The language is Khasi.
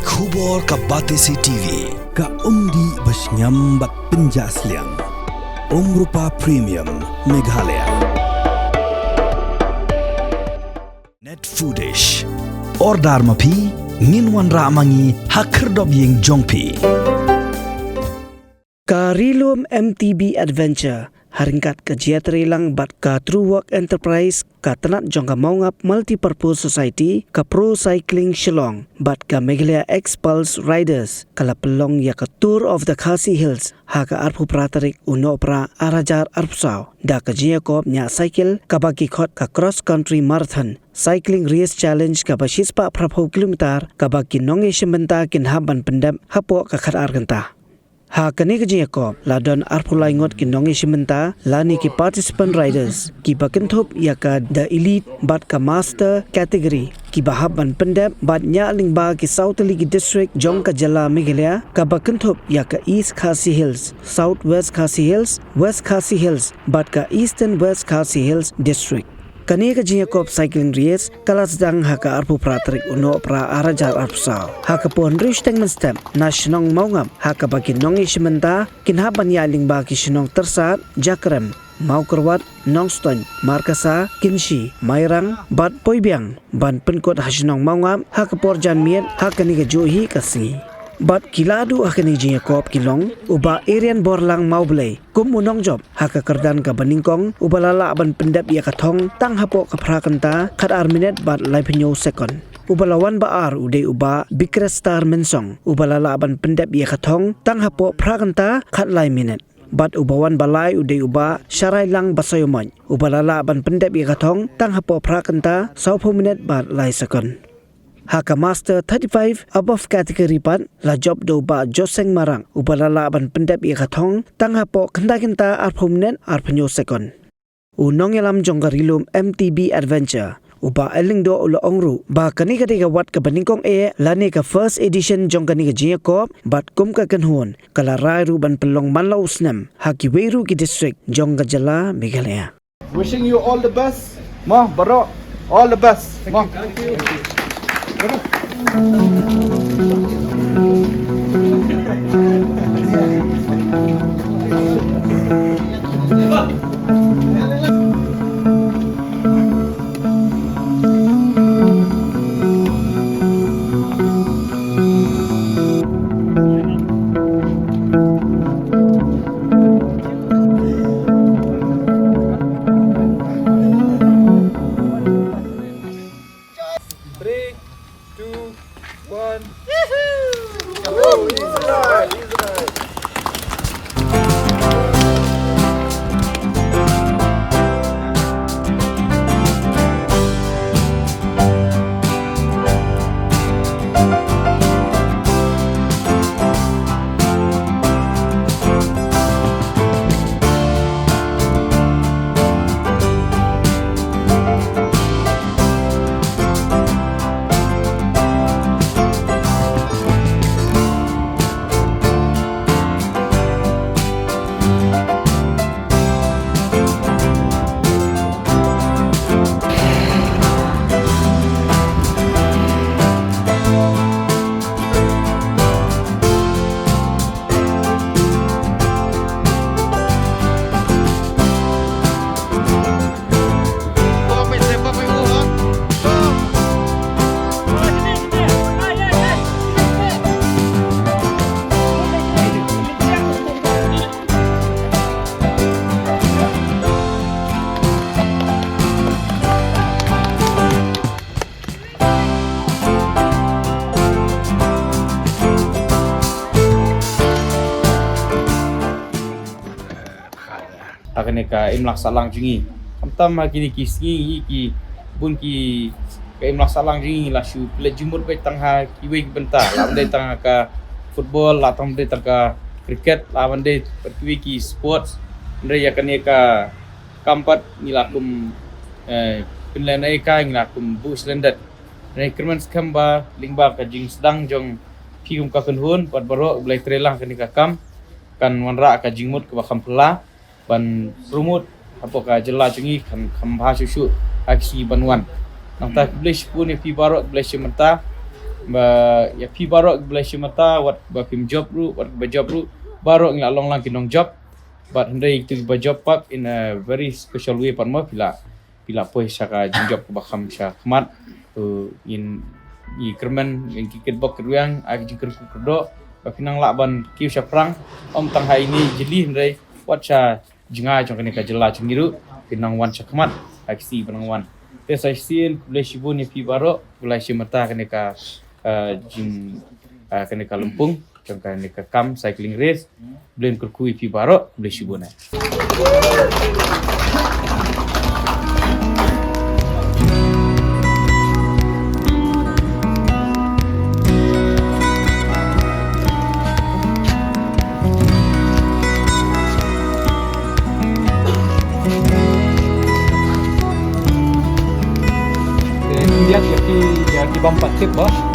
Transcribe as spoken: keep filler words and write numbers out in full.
Khubor ka Batesi T V, ka umdih ba shngiam bad pynjah sliang. Umrupa Premium, Meghalaya. Net Foodish. Order ma phi, ngin wanrah ma ngi ha khyrdop ïing jong phi. Ka Rilum M T B Adventure, ha ryngkat ka jingïatreilang bad ka True Work Enterprise, ka tnat jong ka Mawngap Multipurpose Society, ka Pro Cycling Shillong bad ka Meghalaya X Pulse Riders, ka la pynlong ïa ka Tour of the Khasi Hills ha ka arphew phra tarik u Nohprah ar hajar arphew saw da ka jingïakob ñiah cycle kaba ki khot ka Cross Country Marathon Cycling Race Challenge kaba shispah phraphew kilometer, kaba ki nongïashim bynta kin hap ban pyndep hapoh ka khatar kynta. Ha kane ka jingïakob la don arphew lai ngut ki nongïashim bynta lane ki participant riders, kiba kynthup ïa ka The Elite bad ka Master Category, kiba hap ban pyndep bad ñiah lyngba ki saw tylli ki district jong ka jylla Meghalaya, kaba kynthup ïa ka East Khasi Hills, South West Khasi Hills, West Khasi Hills bad ka Eastern West Khasi Hills District. Kane ka jingïakob cycling race ka la sdang ha ka arphew phra tarik u Nohprah ar hajar arphew saw, ha ka por hynriew shiteng mynstep na shnong Mawngap, ha kaba ki nongïashim bynta kin hap ban ïaid lyngba ki shnong Tyrsad, Jakrem, Mawkyrwat, Nongstoiñ, Markasa, Kynshi, Mairang bad Poibiang ban pynkut ha shnong Mawngap ha ka por janmiet ha kane kajuh hi ka sngi. Bad ki la duh ha kane ka jingïakob ki long u Bah Irian Borlang Mawblei kum u nongjop ha ka kyrdan kaba nyngkong, uba la lah ban pyndep ïa ka thong tang hapoh ka phra kynta khatar minit bad laiphew hynñiew sekon. Uba la wan ba ar u dei u Bah Bikrestar Mynsong, uba la lah ban pyndep ïa ka thong tang hapoh phra kynta khatlai minit. Bad uba wan ba lai u dei u Bah Sharailang Basaiawmoit, uba la lah ban pyndep ïa ka thong tang hapoh phra kynta sawphew minit bad lai sekon. Ha ka Master thirty-five above category pat la jop da u Bah Joseng Marak, uba la lah ban pyndep ïa ka thong tang hapoh khyndai kynta arphew minit arphew hynñiew sekon. U nongïalam jong ka Rilum M T B Adventure, u Bah L Lyngdoh, u la ong ruh ba kane ka dei ka wat kaba nyngkong eh lane ka first edition jong kane ka jingïakob, bad kum ka kynhun ka la rai ruh ban pynlong man la u snem ha kiwei ruh ki district jong ka jylla Meghalaya. Wishing you all the best. Mo, baroh, all the best. Mo. Three, two, one. Woohoo! Woo! He's alive, he's alive. Ha kane ka imlang sahlang jong ngi. Khamtam ha kine ki sngi ngi ki bun ki ka imlang sahlang jong ngi la shu pynleit jingmut beit tang ha kiwei ki bynta, la ban dei tang ha ka football, la tang ban dei tang ka cricket, la ban dei pat kiwei ki sports. Hynrei ïa kane ka kam pat ngi la kum, eh, pynleit na ïa ka ngi la kum buh shlyndet. Hynrei kyrmen skhem ba lyngba ka jingsdang jong phi kum ka kynhun bad baroh ba la ïatreilang kane ka kam, kan wanrah ka jingmut kaba kham phylla ban promote hapoh ka jylla jong ngi kan kham bha shuh shuh ha ki sngi ban wan. Nangta khublei shibun ïa phi baroh, khublei shibun mynta. Ba ïa phi baroh kiba la shim bynta, wat ba phim jop ruh, wat ba jop ruh, baroh ngi la long lang ki nongjop. Bad hynrei kitu kiba jop pat in a very special way pat mo phi la, phi la poi sha ka jingjop kaba kham sha khmat. To ngin, ngi kyrmen, ngi kyrkhu bok kyrwiang, ai ka jingkyrkhu kyrdoh ba phin nang lah ban kiew shaphrang, ym tang ha ine i jylla hynrei wat sha jngai jong kane ka jylla jong ngi ruh, phin nang wan sha khmat ha ki sngi ba nang wan. Te sa shisien khublei shibun ïa phi baroh kiba la shim bynta kane ka, eh, jing, eh, kane ka lympung jong kane ka kam cycling race. Khublei kyrkhu ïa phi baroh, khublei shibun eh. Te ïa ki, ïa ki bym pat tip ba